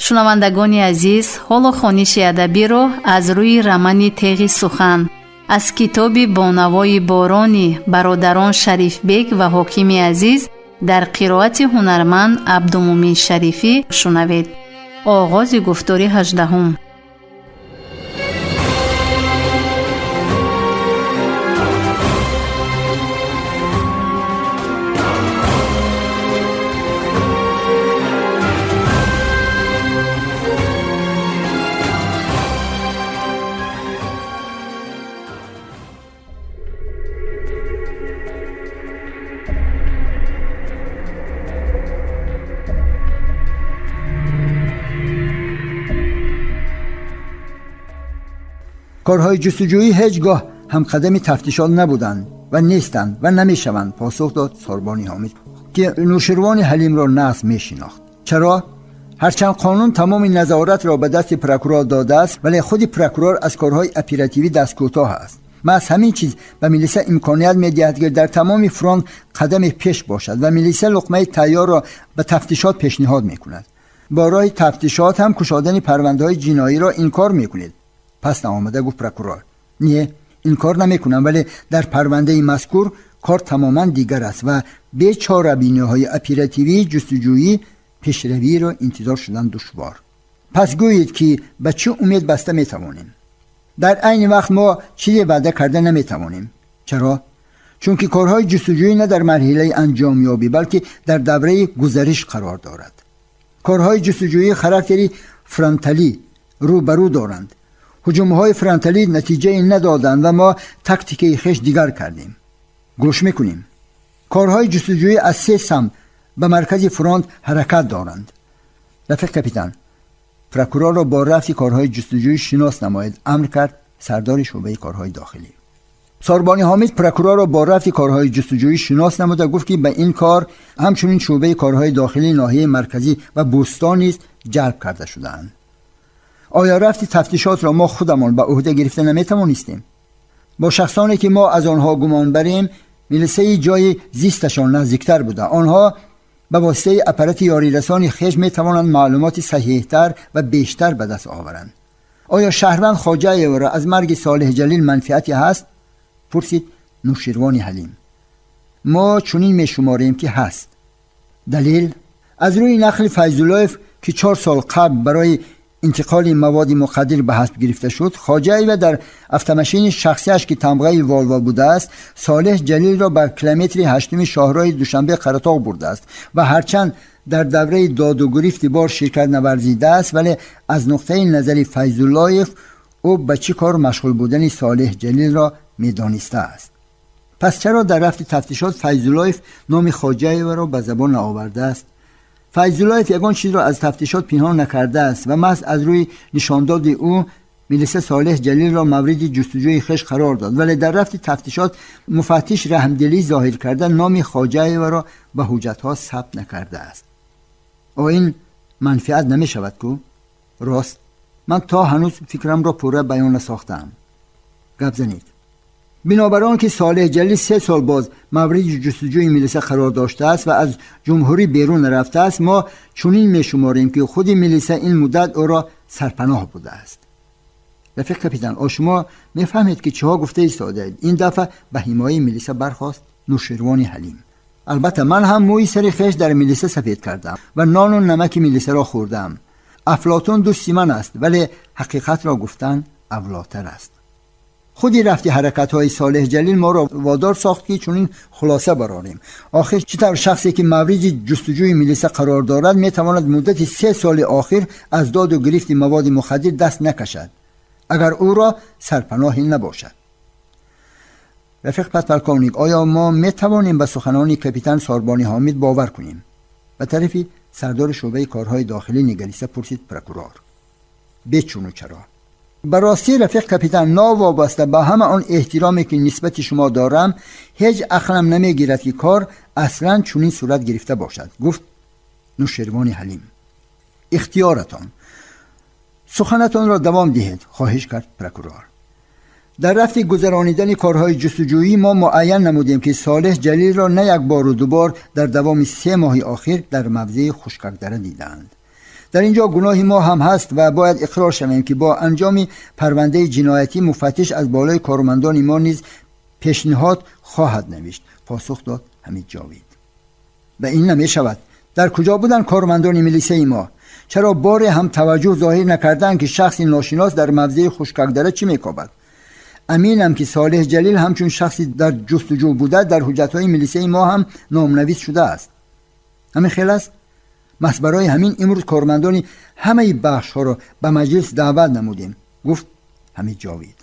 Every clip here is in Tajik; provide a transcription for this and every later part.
Шунавандагони азиз, ҳоло хониши адабиро аз рӯи романи Теғи сухан аз китоби Бо навои борони бародарон Шарифбек ва Ҳокими Азиз дар қироати ҳунарманд Абдумӯмин Шарифӣ шунавед. Оғози гуфтори 18. Корҳои ҷустуҷӯӣ ҳеҷ гоҳ ҳамқадами тафтишот набуданд ва нестанд ва намешаванд, посух дод Сорбони Ҳомид, ки Нӯширвони Ҳалимро нағз мешинохт. Чаро? Ҳарчанд қонун тамоми назоратро ба дасти прокурор додааст, вале худи прокурор аз корҳои оперативӣ дасткӯтоҳ аст. Маҳз ҳамин чиз ба милиса имконият медиҳад, ки дар тамоми фронт қадами пеш бошад ва милиса луқмаи тайёрро ба тафтишот пешниҳод мекунад. Бо роҳи тафтишот ҳам кушодани парвандаҳои ҷиноиро инкор мекунед. Пас наомада гуфт прокурор: не, инкор намекунам, вале дар парвандаи мазкур кор тамоман дигар аст ва бечорабиниҳои оперативии ҷустуҷӯӣ пешравиро интизор шудан душвор. Пас гӯед, ки ба чӣ умед баста метавонем? Дар айни вақт мо чизе ваъда карда наметавонем. Чаро? Чунки корҳои ҷустуҷӯӣ на дар марҳилаи анҷомёбӣ, балки дар давраи гузариш қарор дорад. Корҳои ҷустуҷӯӣ характери фронталӣ рӯбарӯ доранд. Ҳуҷумҳои фронталӣ натиҷае надоданд ва мо тактикаи хеш дигар кардем. Гӯш мекунем. Корҳои ҷустуҷӯӣ аз се самт ба маркази фронт ҳаракат доранд. Рафиқ капитан, прокурорро бо рафти корҳои ҷустуҷӯӣ шинос намоед, амр кард сардори шӯъбаи корҳои дохилӣ. Сорбони Ҳомид прокурорро бо рафти корҳои ҷустуҷӯӣ шинос намуда гуфт, ки ба ин кор ҳамчунин шӯъбаи корҳои дохилии ноҳияи марказӣ ва Бӯстон низ ҷалб карда шудаанд. Оё рафти тафтишотро мо худамон ба ӯҳда гирифта наметавонистем? Бо шахсоне ки мо аз онҳо гумон барем, милисаи ҷои зисташон наздиктар буда. Онҳо ба воситаи аппарати ёрирасони хеш метавонанд маълумоти саҳиҳтар ва бештар ба даст оваранд. Оё шаҳрванд Хоҷаевро аз марги Солеҳ Ҷалил манфиате ҳаст? Пурсид Нӯширвони Ҳалим. Мо чунин мешуморем, ки ҳаст. Далел? Аз рӯи нақли Файзуллоев, ки 4 сол қабл барои интиқоли маводи муқаддир ба ҳасб гирифта шуд, Хоҷаева дар автомашини шахсиаш, ки тамғаи Волво будааст, Солеҳ Ҷалилро ба километри 8 шоҳроҳи Душанбе Қаратоғ бурдааст ва ҳарчанд дар давраи доду гирифти бор ширкат наварзидааст, вале аз нуқтаи назари Файзуллоев ӯ ба чӣ кор машғул будани Солеҳ Ҷалилро медонистааст. Пас чаро дар рафти тафтишот Файзуллоев номи Хоҷаеваро ба забон наовардааст? Файзуллоев ягон чизро аз тафтишот пинҳон накардааст ва маҳз аз рӯи нишондоди ӯ милиса Солеҳ Ҷалилро мавриди ҷустуҷӯи хеш қарор дод, вале дар рафти тафтишот муфаттиш раҳмдилӣ зоҳир карда номи Хоҷаеваро ба ҳуҷҷатҳо сабт накардааст. О ин манфиат намешавад ку? Рост, ман то ҳанӯз фикрамро пурра баён насохтаам. Гап занед. Бинобар он ки Солеҳ Ҷалил 3 сол боз мавриди ҷустуҷӯи милиса қарор доштааст ва аз ҷумҳурӣ берун нарафтааст, мо чунин мешуморем, ки худи милиса ин муддат ӯро сарпаноҳ будааст. Рафиқ капитан, о шумо мефаҳмед, ки чиҳо гуфта истодаед? Ин дафъа ба ҳимояи милиса бархост Нӯширвони Ҳалим. Албатта, ман ҳам мӯи сари хеш дар милиса сафед кардам ва нону намаки милисаро хӯрдам. Афлотун дӯсти ман аст, вале ҳақиқатро гуфтан авлотар аст. Худи рафти ҳаракатҳои Солеҳ Ҷалил моро водор сохт, ки чунин хулоса барорем. Охир чӣ тавр шахсе, ки мавриди ҷустуҷӯи милиса қарор дорад, метавонад муддати 3 соли охир аз доду гирифти маводи мухаддир даст накашад, агар ӯро сарпаноҳе набошад? Рафиқ подполковник, оё мо метавонем ба суханони капитан Сорбони Ҳомид бовар кунем? Ба тарафи сардори шӯъбаи корҳои дохилӣ нигариста пурсид прокурор. Бечуну чаро. Ба ростӣ, рафиқ капитан, новобаста ба ҳама он эҳтироме, ки нисбати шумо дорам, ҳеҷ ақлам намегирад, ки кор аслан чунин сурат гирифта бошад, гуфт Нӯширвони Ҳалим. Ихтиёратон. Суханатонро давом диҳед, хоҳиш кард прокурор. Дар рафти гузаронидани корҳои ҷустуҷӯӣ мо муайян намудем, ки Солеҳ Ҷалилро на як бору дубор дар давоми 3 моҳи охир дар мавзеи Хушкакдара дидаанд. Дар инҷо гуноҳи мо ҳам ҳаст ва бояд иқрор шавем, ки бо анҷоми парвандаи ҷиноятӣ муфаттиш аз болои кормандони мо низ пешниҳод хоҳад навишт, посух дод Ҳамид Ҷовид. Ва ин намешавад. Дар куҷо буданд кормандони милисаи мо? Чаро боре ҳам таваҷҷӯҳ зоҳир накарданд, ки шахси ношинос дар мавзеи Хушкакдара чӣ мекобад? Аминам, ки Солеҳ Ҷалил ҳамчун шахси дар ҷустуҷӯ буда дар ҳуҷҷатҳои милисаи мо ҳам номнавис шудааст. Ҳамин хел аст? Маҳз барои ҳамин имрӯз кормандони ҳамаи бахшҳоро ба маҷлис даъват намудем, гуфт Ҳамид Ҷовид.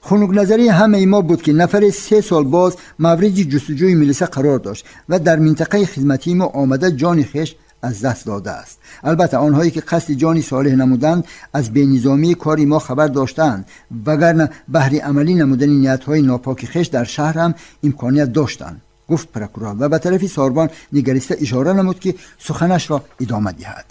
Хунукназарии ҳамаи мо буд, ки нафаре 3 сол боз мавриди ҷустуҷӯи милиса қарор дошт ва дар минтақаи хизматии мо омада ҷони хеш аз даст додааст. Албатта, онҳое ки қасди ҷони Солеҳ намуданд, аз бенизомии кори мо хабар доштаанд, вагарна баҳри амалӣ намудани ниятҳои нопоки хеш дар шаҳр ҳам имконият доштанд, гуфт прокурор ва ба тарафи сорбон нигариста ишора намуд, ки суханашро идома диҳад.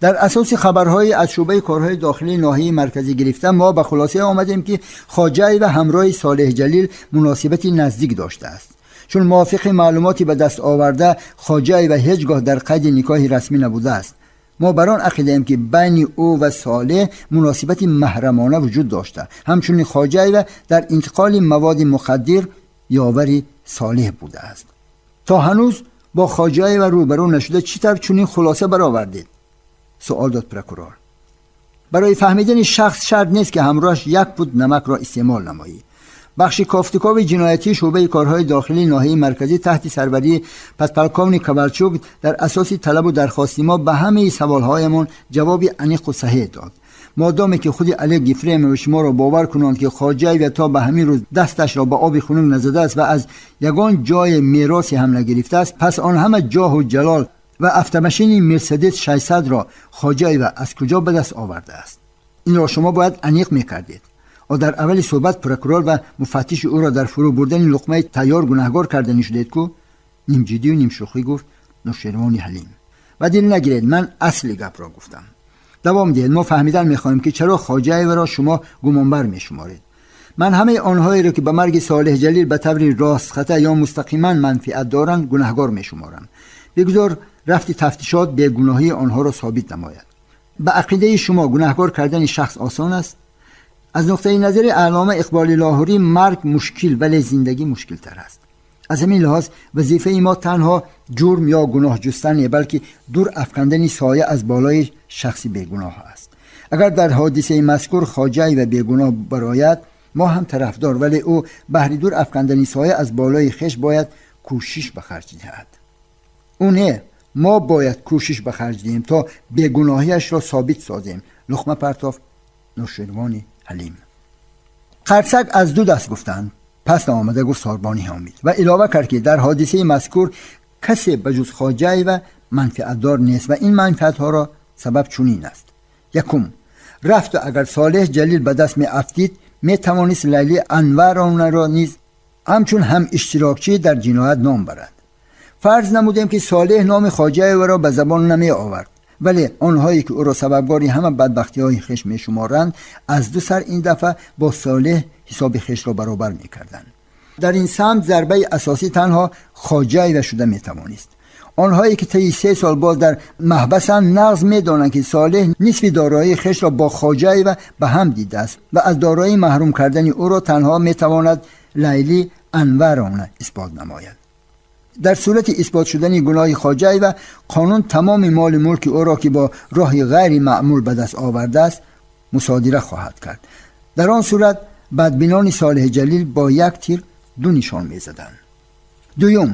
Дар асоси хабарҳои аз шӯъбаи корҳои дохилии ноҳияи марказӣ гирифта, мо ба хулоса омадем, ки Хоҷаева ҳамроҳи Солеҳ Ҷалил муносибати наздик доштааст. Чун мувофиқи маълумоти ба даст оварда, Хоҷаева ҳеҷ гоҳ дар қайди никоҳи расмӣ набудааст, мо бар он ақидаем, ки байни ӯ ва Солеҳ муносибати маҳрамона вуҷуд дошта, ҳамчунин Хоҷаева дар интиқоли маводи мухаддир ёвари Солеҳ будааст. То ҳанӯз бо Хоҷаева рӯбарӯ нашуда, чӣ тавр чунин хулоса баровардед? Суол дод прокурор. Барои фаҳмидани шахс шарт нест, ки ҳамроҳаш як пут намакро истеъмол намоӣ. Бахши кофтукови ҷиноятии шӯъбаи корҳои дохилии ноҳияи марказӣ таҳти сарварии подполковник Ковалчук дар асоси талабу дархости мо ба ҳамаи саволҳоямон ҷавоби аниқу саҳеҳ дод. Модоме ки худи Олег Ефремович шуморо бовар кунанд, ки Хоҷаева то ба ҳамин рӯз дасташро ба оби хунук назадааст ва аз ягон ҷое меросе ҳам нагирифтааст, пас он ҳама ҷоҳу ҷалол ва автомашини Мерседес 600-ро Хоҷаева аз куҷо ба даст овардааст? Инро шумо бояд аниқ мекардед. О дар аввали суҳбат прокурор ва муфаттиши ӯро дар фурӯ бурдани луқмаи тайёр гунаҳгор карданӣ шудед ку, нимҷиддию нимшӯхӣ гуфт Нушервони Ҳалим. Ба дил нагиред, ман асли гапро гуфтам. Давом диҳед, мо фаҳмидан мехоҳем, ки чаро Хоҷаеваро шумо гумонбар мешуморед. Ман ҳамаи онҳоеро, ки ба марги Солеҳ Ҷалил ба таври ростхата ё мустақиман манфиат доранд, гунаҳгор мешуморам. Бигузор рафти тафтишот бегуноҳии онҳоро собит намояд. Ба ақидаи шумо, гунаҳгор кардани шахс осон аст? Аз нуқтаи назари аллома Иқболи Лоҳурӣ, марг мушкил, вале зиндагӣ мушкилтар аст. Аз ҳамин лиҳоз вазифаи мо танҳо ҷурм ё гуноҳ ҷустан не, балки дур афкандани соя аз болои шахси бегуноҳ аст. Агар дар ҳодисаи мазкур Хоҷаева бегуноҳ барояд, мо ҳам тарафдор, вале ӯ баҳри дур афкандани соя аз болои хеш бояд кӯшиш ба харҷ диҳад. Ӯ не, мо бояд кӯшиш ба харҷ диҳем, то бегуноҳиашро собит созем, луқма партофт Нушервони Ҳалим. Қарсак аз ду даст гуфтанд, пас наомада гуфт Сорбони Ҳомид ва илова кард, ки дар ҳодисаи мазкур касе ба ҷуз Хоҷаева манфиатдор нест ва ин манфиатҳоро сабаб чунин аст. Якум, рафту агар Солеҳ Ҷалил ба даст меафтид, метавонист Лайли Анваронаро низ ҳамчун ҳам иштирокчӣ дар ҷиноят ном барад. Фарз намудем, ки Солеҳ номи Хоҷаеваро ба забон намеовард, вале онҳое ки ӯро сабабгори ҳама бадбахтиҳои хеш мешуморанд, аз ду сар ин дафъа бо Солеҳ ҳисоби хешро баробар мекарданд. Дар ин самт зарбаи асосӣ танҳо Хоҷаева шуда метавонист. Онҳое ки таи 3 сол боз дар маҳбасанд, нағз медонанд, ки Солеҳ нисфи дороии хешро бо Хоҷаева ба ҳам дидааст ва аз дороӣ маҳрум кардани ӯро танҳо метавонад Лайли Анваровна исбот намояд. Дар сурати исбот шудани гуноҳи Хоҷаева, қонун тамоми моли мулки ӯро, ки бо роҳи ғайри маъмул ба даст овардааст, мусодира хоҳад кард. Дар он сурат бадбинони Солеҳ Ҷалил бо як тир ду нишон мезаданд. Дуюм,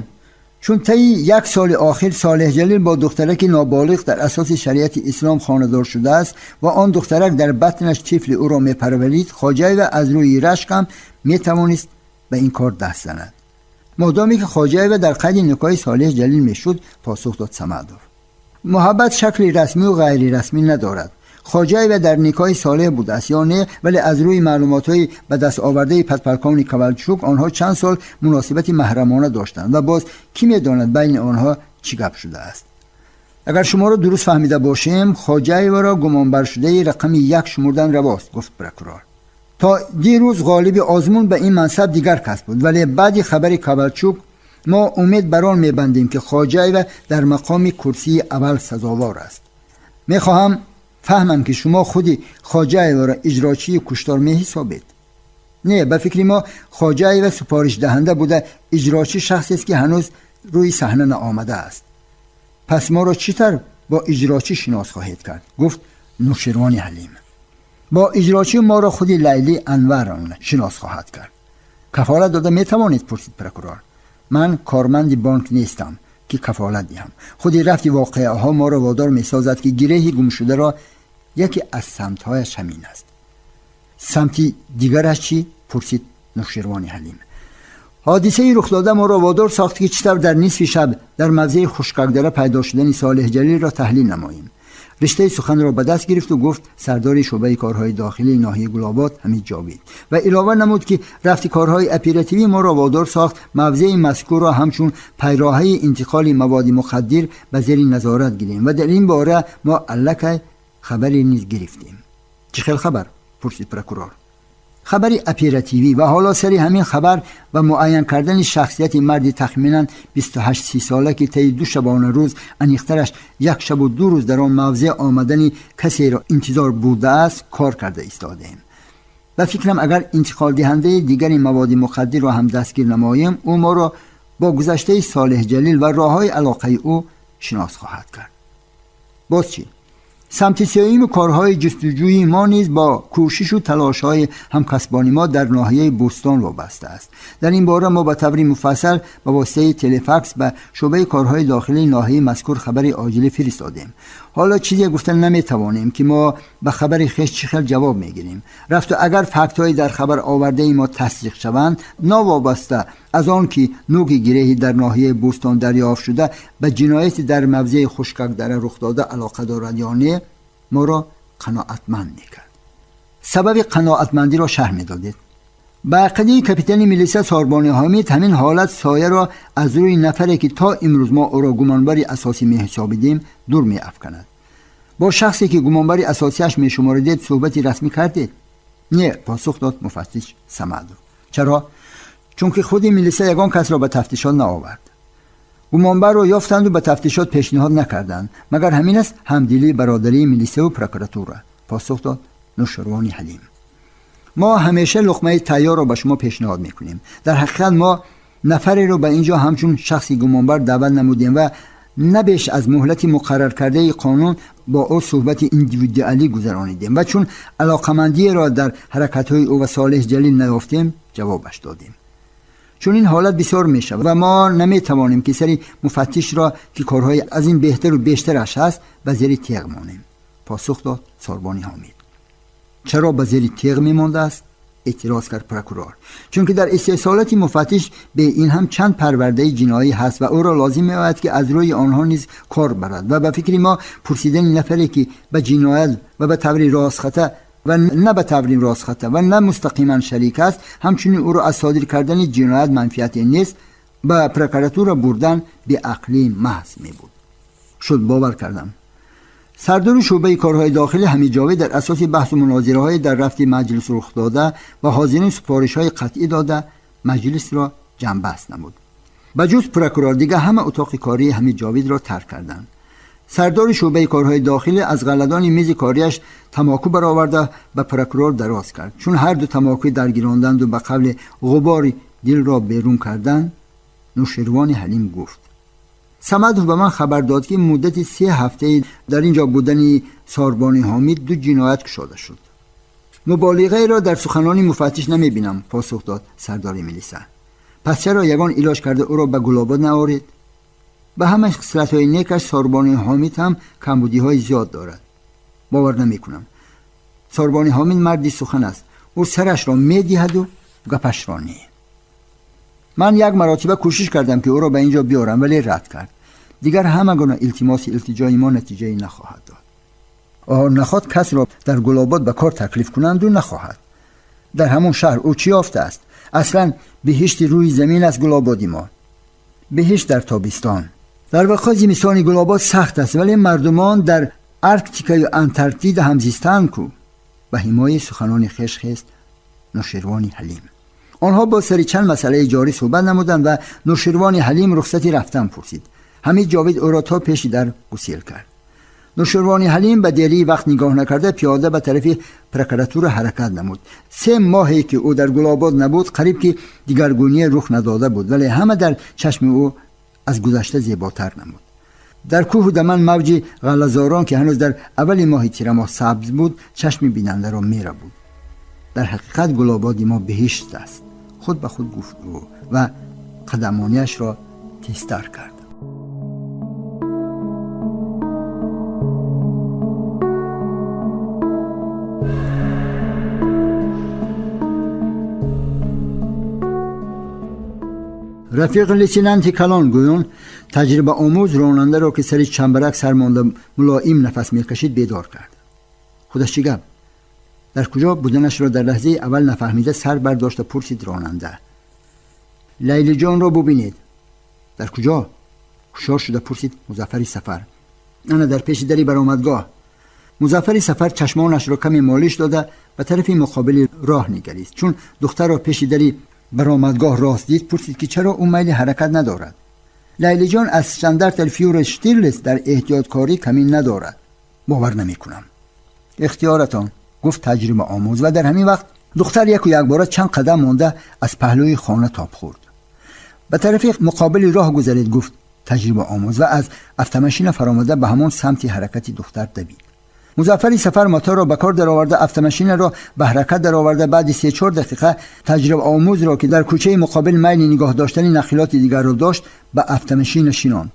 чун таи як соли охир Солеҳ Ҷалил бо духтараки ноболиғ дар асоси шариати ислом хонадор шудааст ва он духтарак дар батнаш тифли ӯро мепарварид, Хоҷаева аз рӯи рашк ҳам метавонист ба ин кор даст занад. Модоме ки Хоҷаева дар қайди никоҳи Солеҳ Ҷалил мешуд, посух дод Самадов. Муҳаббат шакли расмию ғайрирасмӣ надорад. Хоҷаева дар никоҳи Солеҳ будааст ё не, вале аз рӯи маълумотҳои ба даст овардаи подполковник Ковалчук, онҳо чанд сол муносибати маҳрамона доштанд ва боз кӣ медонад, байни онҳо чӣ гап шудааст. Агар шуморо дуруст фаҳмида бошем, Хоҷаеваро гумонбаршудаи рақами як шумурдан равост, гуфт прокурор. То дирӯз ғолиби озмун ба ин мансаб дигар кас буд, вале баъди хабари Ковалчук мо умед бар он мебандем, ки Хоҷаева дар мақоми курсии аввал сазовор аст. Мехоҳам Фаҳмам, ки шумо худи Хоҷаеваро иҷрочии куштор меҳисобед. Не, ба фикри мо Хоҷаева супоришдиҳанда буда, иҷрочӣ шахсест, ки ҳанӯз рӯи саҳна наомадааст. Пас моро чӣ тавр бо иҷрочӣ шинос хоҳед кард? Гуфт Нӯширвони Ҳалим. Бо иҷрочӣ моро худи Лайли Анваровна шинос хоҳад кард. Кафолат дода метавонед? Пурсид прокурор. Ман корманди бонк нестам, ки кафолат диҳам. Худи рафти воқеаҳо моро водор месозад, ки гиреҳи гумшударо яке аз самтҳояш ҳамин аст. Самти дигараш чӣ? Пурсид Нӯширвони Ҳалим. Ҳодисаи рухдода моро водор сохт, ки чӣ тавр дар нисфи шаб дар мавзеи Хушкакдара пайдо шудани Солеҳ Ҷалилро таҳлил намоем. Риштаи суханро ба даст гирифту гуфт сардори шӯъбаи корҳои дохилии ноҳияи Гулобод Ҳамид Ҷовид ва илова намуд, ки рафти корҳои оперативӣ моро водор сохт мавзеи мазкурро ҳамчун пайроҳаи интиқоли маводи мухаддир ба зери назорат гирем ва дар ин бора мо аллакай хабаре низ гирифтем. Чӣ хел хабар? Пурсид прокурор. Хабари оперативӣ ва ҳоло сари ҳамин хабар ва муайян кардани шахсияти марди тахминан 28-30 сола, ки таи 2 шабона рӯз, аниқтараш як шабу 2 рӯз, дар он мавзеъ омадани касеро интизор будааст, кор карда истодаем. Ба фикрам, агар интиқолдиҳандаи дигари маводи мухаддирро ҳам дастгир намоем, ӯ моро бо гузаштаи Солеҳ Ҷалил ва роҳҳои алоқаи ӯ шинос хоҳад кард. Боз чӣ? Самти сеюми корҳои ҷустуҷӯии мо низ бо кӯшишу талошҳои ҳамкасбони мо дар ноҳияи Бӯстон вобаста аст. Дар ин бора мо ба таври муфассал ба воситаи телефакс ба шӯъбаи корҳои дохилии ноҳияи мазкур хабари оҷилӣ фиристодем. Ҳоло чизе гуфта наметавонем, ки мо ба хабари хеш чӣ хел ҷавоб мегирем. Рафту агар фактҳои дар хабар овардаи мо тасдиқ шаванд, новобаста аз он ки нӯги гиреҳи дар ноҳияи Бӯстон дарёфт шуда ба ҷинояти дар мавзеи Хушкакдара рух дода алоқа дорад ё не, моро қаноатманд мекард. Сабаби қаноатмандиро шарҳ медодед. Ба ақидаи капитани милиса Сорбони Ҳомид, ҳамин ҳолат сояро аз рӯи нафаре, ки то имрӯз мо ӯро гумонбари асосӣ меҳисобидем, дур меафканад. Бо шахсе, ки гумонбари асосиаш мешуморидед, суҳбати расмӣ кардед? Не, посух дод муфаттиш Самадов. Чаро? Чунки худи милиса ягон касро ба тафтишот наовард. Гумонбарро ёфтанду ба тафтишот пешниҳод накарданд. Магар ҳамин аст ҳамдилии бародарии милисаву прокуратура? Посух дод Нӯширвони Ҳалим. Мо ҳамеша луқмаи тайёрро ба шумо пешниҳод мекунем. Дар ҳақиқат мо нафареро ба ин ҷо ҳамчун шахси гумонбар даъват намудем ва на беш аз муҳлати муқарраркардаи қонун бо ӯ суҳбати индивидуалӣ гузаронидем ва чун алоқамандиеро дар ҳаракатҳои ӯ ва Солеҳ Ҷалил наёфтем, ҷавобаш додем. Чун ин ҳолат бисёр мешавад ва мо наметавонем, ки сари муфаттишро, ки корҳои аз ин беҳтару бештараш ҳаст, ба зери теғ монем, посух дод Сорбони Ҳомид. Чаро ба зери теғ мемондааст? Эътироз кард прокурор. Чунки дар истеҳсолоти муфаттиш бе ин ҳам чанд парвардаи ҷиноӣ ҳаст ва ӯро лозим меояд, ки аз рӯи онҳо низ кор барад ва ба фикри мо пурсидани нафаре, ки ба ҷиноят ва ба таври ростхата ва на ба таври ростхата ва на мустақиман шарик аст, ҳамчунин ӯро аз содир кардани ҷиноят манфиате нест, ба прокуратура бурдан беақлии маҳз мебуд. Шуд, бовар кардам. Сардори шӯъбаи корҳои дохилӣ Ҳамид Ҷовид дар асоси баҳсу мунозираҳои дар рафти маҷлис рух дода ба ҳозирин супоришҳои қатъӣ дода, маҷлисро ҷамъбаст намуд. Ба ҷуз прокурор дигар ҳама утоқи кории Ҳамид Ҷовидро тарк карданд. Сардори шӯъбаи корҳои дохилӣ аз ғалладони мизи кориаш тамоку бароварда, ба прокурор дароз кард. Чун ҳарду тамокуи даргиронданду ба қавли ғубори дилро берун карданд, Нӯширвони Ҳалим гуфт: Самадов ба ман хабар дод, ки муддати 3 ҳафтаи дар ин ҷо будани Сорбони Ҳомид ду ҷиноят кушода шуд. Муболиғаеро дар суханони муфаттиш намебинам, посух дод сардори милиса. Пас чаро ягон илоҷ карда ӯро ба Гулобод наоред? Ба ҳамаи хислатҳои некаш Сорбони Ҳомид ҳам камбудиҳои зиёд дорад. Бовар намекунам. Сорбони Ҳомид марди сухан аст. Ӯ сарашро медиҳаду гапашро не. Ман як маротиба кӯшиш кардам, ки ӯро ба ин ҷо биёрам, вале рад кард. Дигар ҳама гуна илтимоси илтиҷои мо натиҷае нахоҳад дод. Оҳо, наход касро дар Гулобод ба кор таклиф кунанду нахоҳад. Дар ҳамон шаҳр ӯ чӣ ёфтааст? Аслан биҳишти рӯи замин аст Гулободи мо. Биҳишт дар тобистон. Дар воқеъ зимистони Гулобод сахт аст, вале мардумон дар Арктикаю Антарктида ҳам зистаанд ку. Ба ҳимояи суханони хеш хест Нӯширвони Ҳалим. Онҳо бо сари чанд масъалаи ҷорӣ суҳбат намуданд ва Нӯширвони Ҳалим рухсати рафтан пурсид. Ҳамид Ҷовид ӯро то пеши дар гусел кард. Нӯшервони Ҳалим ба дерии вақт нигоҳ накарда пиёда ба тарафи прокуратура ҳаракат намуд. 3 моҳе ки ӯ дар Гулобод набуд, қариб ки дигаргуние рух надода буд, вале ҳама дар чашми ӯ аз гузашта зеботар намуд. Дар кӯҳу даман мавҷи ғаллазорон, ки ҳанӯз дар аввали моҳи тирамоҳ сабз буд, чашми бинандаро мерабуд. Дар ҳақиқат Гулободи мо беҳишт аст, худ ба худ гуфт ӯ ва қадамонияшро тезтар кард. Рафиқ лейтенанти калон, гӯён таҷрибаомӯз ронандаро, ки сари чамбарак сармонда мулоим нафас мекашид, бедор кард. Худаш чӣ гап? Дар куҷо буданашро дар лаҳзаи аввал нафаҳмида сар бардошта пурсид ронанда. Лайлиҷонро бубинед. Дар куҷо? Ҳушёр шуда пурсид Музаффари Сафар. Ана дар пеши дари баромадгоҳ. Музаффари Сафар чашмонашро каме молиш дода ба тарафи муқобили роҳ нигарист. Чун духтарро пеши дари баромадгоҳ рост дид, пурсид ки чаро ӯ майли ҳаракат надорад. Лайлиҷон аз Штандартенфюрер Штирлиц дар эҳтиёткорӣ камин надорад. Бовар намекунам. Ихтиёратон, гуфт таҷрибаомӯз ва дар ҳамин вақт духтар яку якбора чанд қадам монда аз паҳлӯи хона тоб хӯрд. Ба тарафи муқобили роҳ гузаред, гуфт таҷрибаомӯз ва аз автомашина фаромада ба ҳамон самти ҳаракати духтар давид. Музаффари Сафар моторро ба кор дароварда, автомашинаро ба ҳаракат дароварда, баъди 3-4 дақиқа таҷрибаомӯзро, ки дар кӯчаи муқобил майли нигоҳ доштани нақлиёти дигарро дошт, ба автомашина шинонд.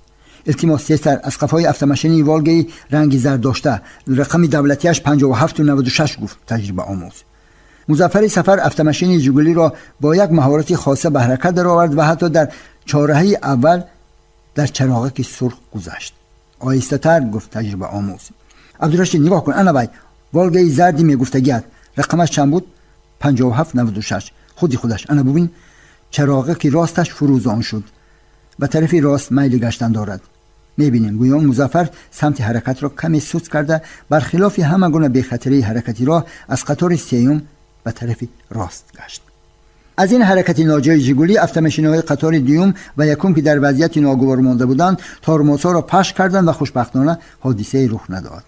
Илтимос, тезтар аз қафои автомашинаи Волгаи ранги зард дошта, рақами давлатиаш 5796, гуфт таҷрибаомӯз. Музаффари Сафар автомашини Жигулиро бо як маҳорати хоса ба ҳаракат даровард ва ҳатто дар чораҳаи аввал дар чароғаки сурх гузашт. Оҳистатар, гуфт таҷрибаомӯз. Абдурашид, нигоҳ кун, ана вай Волгаи зарди мегуфтагият. Рақамаш чанд буд? 5796. Худи худаш. Ана бубин, чароғаки росташ фурӯзон шуд. Ба тарафи рост майли гаштан дорад. Мебинем, гӯён Музаффар самти ҳаракатро каме суст карда, бархилофи ҳама гуна бехатарии ҳаракати роҳ аз қатори сеюм ба тарафи рост гашт. Аз ин ҳаракати ноҷои Жигули автомашинаҳои қатори дуюм ва якум, ки дар вазъияти ногувор монда буданд, тормозҳоро пахш карданд ва хушбахтона ҳодисае рух надод.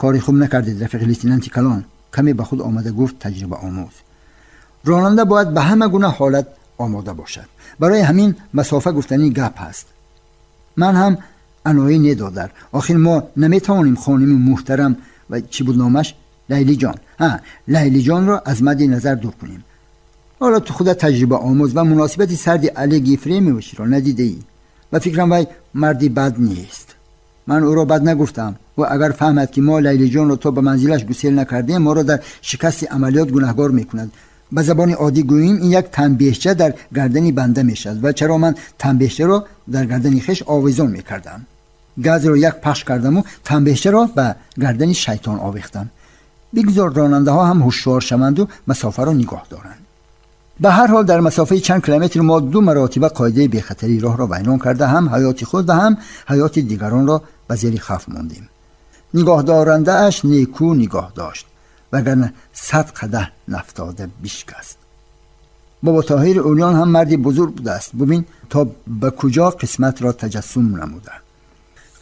Кори хуб накардед, рафиқи лейтенанти калон, каме ба худ омада гуфт таҷрибаомӯз. Ронанда бояд ба ҳама гуна ҳолат омода бошад. Барои ҳамин масофа гуфтани гап ҳаст. Ман ҳам аноӣ недодар. Охир мо наметавонем хоними муҳтарам ва чӣ буд номаш? Лайлиҷон. Ҳа, Лайлиҷонро аз мадди назар дур кунем. Ҳоло ту худат таҷрибаомӯз ва муносибати сарди Олег Ефремовичро надидаӣ. Ба фикрам вай марди бад нест. Ман ӯро бад нагуфтам. Ӯ агар фаҳмад, ки мо Лайлиҷонро то ба манзилаш гусел накардем, моро дар шикасти амалиёт гунаҳгор мекунад. Ба забони оддӣ гӯем, ин як танбеҳча дар гардани банда мешавад. Ва чаро ман танбеҳчаро дар гардани хеш овезон мекардам? Газро як пахш кардаму танбеҳчаро ба гардани шайтон овехтам. Бигзор ронандаҳо ҳам ҳушёр шаванду масофаро нигоҳ доранд. Ба ҳар ҳол дар масофаи чанд километр мо 2 маротиба қоидаи бехатарии роҳро вайрон карда, ҳам ҳаёти худ ва ҳам ҳаёти дигаронро ба зери хавф мондем. Нигоҳдорандааш некӯ нигоҳ дошт, вагарна 100 қадаҳ нафтода бишкаст. Бобо Тоҳир Улён ҳам марди бузург будааст. Бубин то ба куҷо қисматро таҷассум намуда.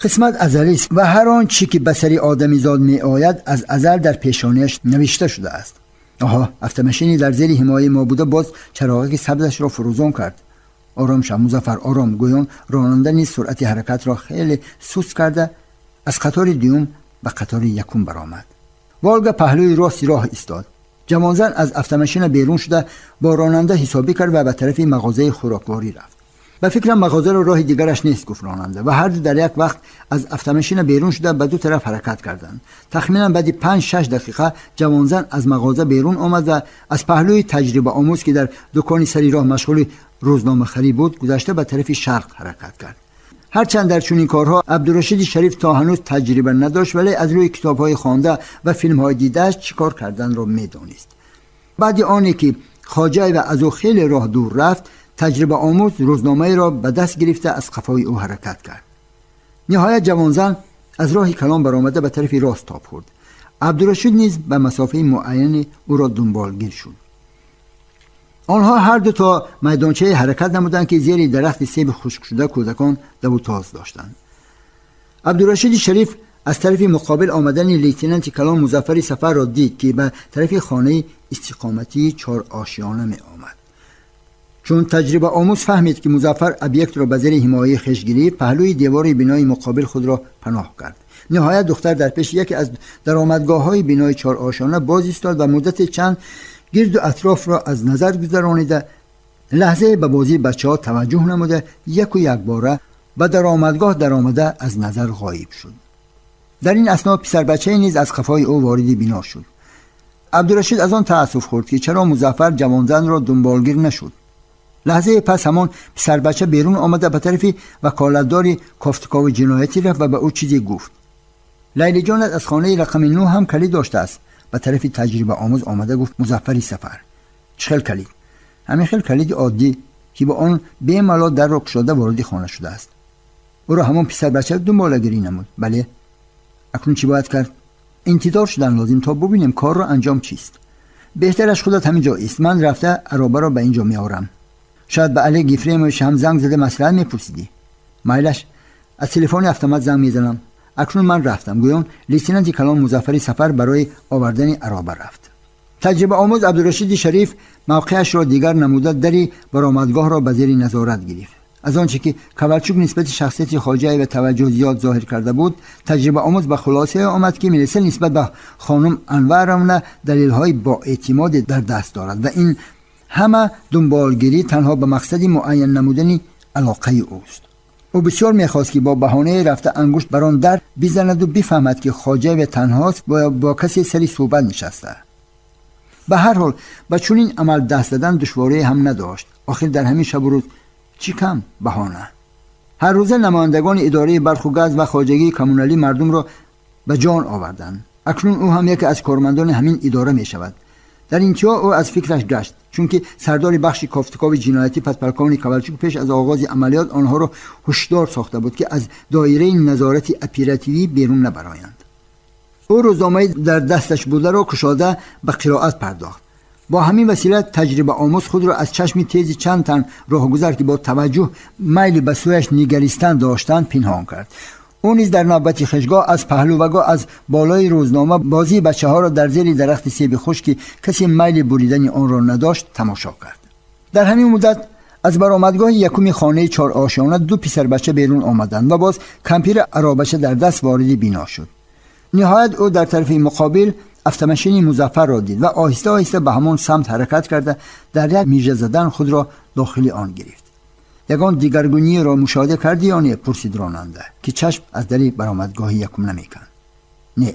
Қисмат азалист ва ҳар он чӣ ки ба сари одамизод меояд, аз азал дар пешонааш навишта шудааст. Оҳо, автомашини дар зери ҳимояи мо буда боз чароғаки сабзашро фурӯзон кард. Ором шав, Музаффар, ором, гӯён ронанда низ суръати ҳаракатро хеле суст карда аз қатори дуюм ба қатори якум баромад. Волга паҳлӯи рости роҳ истод. Ҷавонзан аз автомашина берун шуда бо ронанда ҳисобӣ кард ва ба тарафи мағозаи хӯрокворӣ рафт. Ба фикрам мағозаро роҳи дигараш нест, гуфт ронанда ва ҳарду дар як вақт аз автомашина берун шуда ба ду тараф ҳаракат карданд. Тахминан баъди 5-6 дақиқа ҷавонзан аз мағоза берун омад ва аз паҳлӯи таҷрибаомӯз, ки дар дукони сари роҳ машғули рӯзномахарӣ буд, гузашта ба тарафи шарқ ҳаракат кард. Ҳарчанд дар чунин корҳо Абдурашиди Шариф то ҳанӯз таҷриба надошт, вале аз рӯи китобҳои хонда ва филмҳои дидааш чӣ кор карданро медонист. Баъди оне ки Хоҷаева аз ӯ хеле роҳ дур рафт, таҷрибаомӯз рӯзномаеро ба даст гирифта аз қафои ӯ ҳаракат кард. Ниҳоят ҷавонзан аз роҳи калон баромада ба тарафи рост тоб хӯрд. Абдурашид низ ба масофаи муайяне ӯро дунболгир шуд. Онҳо ҳарду то майдончае ҳаракат намуданд, ки зери дарахти себи хушкшуда кӯдакон даву тоз доштанд. Абдурашиди Шариф از طرف مقابل آمدن لیتننت کلان مظفر سفر را دید که به طرف خانه استقامتی 4 آشیانه می آمد. چون تجربه آموز فهمید که مظفر ابیکت را به زیر حمایه خویش گرفت، پهلوی دیوار بنای مقابل خود را پناه کرد. نهایت دختر در پیش یکی از درآمدگاه‌های بنای 4 آشیانه باز ایستاد و مدت چند گرد و اطراف را از نظر گذرانیده، لحظه به بازی بچه‌ها توجه نموده، یک و یک باره به درآمدگاه درآمده از نظر غایب شد. در این اثنا پسر بچه نیز از قفای او وارد بنا شد. عبدالرشید از آن تأسف خورد که چرا مظفر جوانزن را دنبالگیر نشد. لحظه پس همان پسر بچه بیرون آمده به طرف وکالتدار کافتکاو جنایتی رفت و به او چیزی گفت. لیلی جان از خانه رقم 9 هم کلید داشته است. به طرف تجربه آموز آمده گفت مظفری سفر. چه کلید؟ همین خیل کلید عادی که با آن بی‌ملا در را گشاده وارد خانه شده است. او را همان پسر بچه دنبالگیری نمود. بله. اکنون چی باید کرد؟ انتظار شدن لازم تا ببینیم کار را انجام چیست. بهترش خودت همینجا ایست، من رفته عرابه را به اینجا میآورم. شاید به علی گیفریموش هم زنگ زده مسئله میپرسیدی. مایلش از تلفن افتمد زنگ میزنم. اکنون من رفتم. گویان لیتننت کلان مظفری سفر برای آوردن عرابه رفت. تجربه آموز عبدالرشید شریف موقعش را دیگر نموده دری برآمدگاه را به زیر نظارت گرفت. از آنچه که کوالچوک نسبت شخصیت خواجه و توجه زیاد ظاهر کرده بود، تجربه آموز به خلاصه آمد که میلسه نسبت به خانم انورمونه دلیل‌های با اعتماد در دست دارد و این همه دنبالگیری تنها به مقصد معین نمودن علاقه اوست. او بسیار میخواست که با بهانه رفته انگشت بر آن در بزند و بفهمد که خواجه و تنهاست و با کسی سری صحبت نشسته. به هر حال به چنین عمل دست دادن دشواری هم نداشت. آخر در همین شب و روز چی کم بهانه. هر روزه نمایندگان اداره برق و گاز و خواجگی کمونالی مردم را به جان آوردند. اکنون او هم یکی از کارمندان همین اداره می شود. در اینتها او از فکرش گشت، چون که سردار بخش کافتکاو جنایتی پدپلکان کوالچوک پیش از آغاز عملیات آنها را هشدار ساخته بود که از دایره نظارت اپراتیوی بیرون نبرایند. او روزنامه در دستش بوده را کشاده به قرائت پرداخت. با همین وسیله تجربه آموز خود را از چشم تیز چند تن راهگذر که با توجه میل به سویش نگریستن داشتند پنهان کرد. او نیز در نوبت خشگاه از پهلو و گاه از بالای روزنامه بازی بچه ها را در زیر درخت سیب خشک که کسی میل بریدن آن را نداشت تماشا کرد. در همین مدت از برآمدگاه یکم خانه 4 آشیانه 2 پسر بچه بیرون آمدند و باز کمپیر عرابچه در دست وارد بینا شد. نهایت او در طرف مقابل افتمشین مظفر را دید و آهسته آهسته به همان سمت حرکت کرده در یک میژه زدن خود را داخل آن گرفت. یگان دیگرگونی را مشاهده کردی یا نه؟ پرسید راننده که چشم از دری برآمدگاه یکم نمیکند. نه،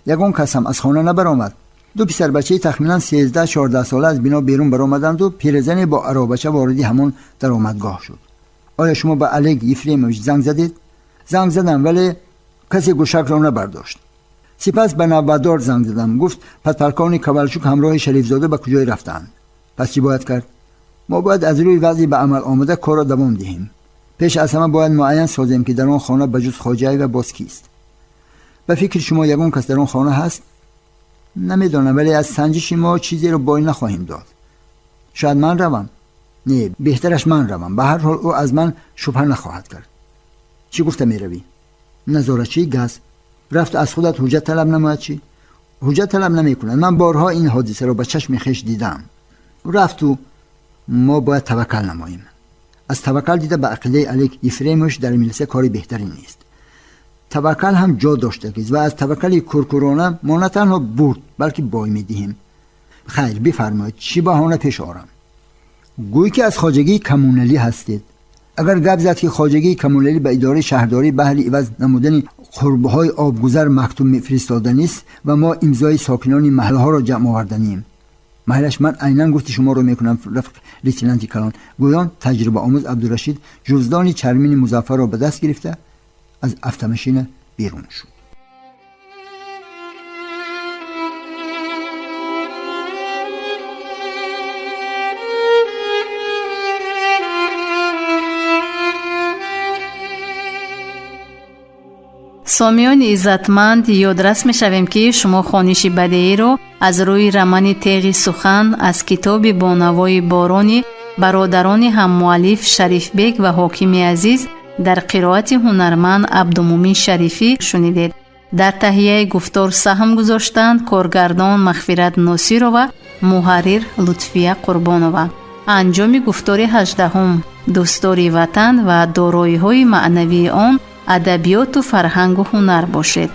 یگان کس هم از خانه نبرآمد. 2 پسر بچه تخمینا 13-14 ساله از بنا بیرون برآمدند و پیرزنی با عرابچه وارد همان درآمدگاه شد. آیا شما به الگ یفریمویچ زنگ زدید؟ زنگ زدم ولی کسی گوشک را نبرداشت. سپس به نوبتدار زنگ زدم. گفت پدپلکان کوالچوک همراه شریفزاده به کجای رفتند؟ پس چی باید کرد؟ ما باید از روی وضعی به عمل آمده کار را دوام دهیم. پیش از همه باید معین سازیم که در آن خانه بجز خواجه و باز کیست. به فکر شما یگان کس در آن خانه هست؟ نمیدانم، ولی از سنجش ما چیزی را بای نخواهیم داد. شاید من روم. نه، بهترش من روم. به هر حال او از من شبهه نخواهد کرد. چی گفته میروی؟ نظارچی گز رفت از خودت حجت طلب نماید. چی؟ حجت طلب نمی‌کند. من بارها این حادثه را به چشم خویش دیدم. رفت و ما باید توکل نماییم. از توکل دیده به عقیده الک یفریموش در میلسه کاری بهتری نیست. توکل هم جا داشته و از توکل کورکورانه ما نه تنها برد بلکه بای میدهیم. خیر بفرمایید، چی بهانه پیش آرم؟ گویی که از خواجگی کمونالی هستید. اگر گپ زد که خواجگی کمونالی به اداره شهرداری بهر عوض نمودن قربه‌های آبگذر مکتوب میفرستاده نیست و ما امضای ساکنان محله ها را جمع آوردنیم. محلش من عینا گفت شما رو میکنم رفیق لیتنانت کلان. گویان تجربه آموز عبدالرشید جزدان چرمین مظفر را به دست گرفته از افتمشین بیرون شد. Сомиёни иззатманд, ёдрас мешавем, ки шумо хониши бадеиро аз рӯи романи Теғи сухан аз китоби бо навои борони бародарони ҳаммуаллиф Шарифбек ва Ҳокими Азиз дар қироати ҳунарманд Абдумумин Шарифӣ шунидед. Дар таҳияи гуфтор саҳм гузоштанд коргардон Мағфират Носирова, муҳаррир Лутфия Қурбонова. Анҷоми гуфтори 18-ум: дӯстдори ватан ва дороиҳои маънавии он, адабиёту фарҳангу ҳунар бошед.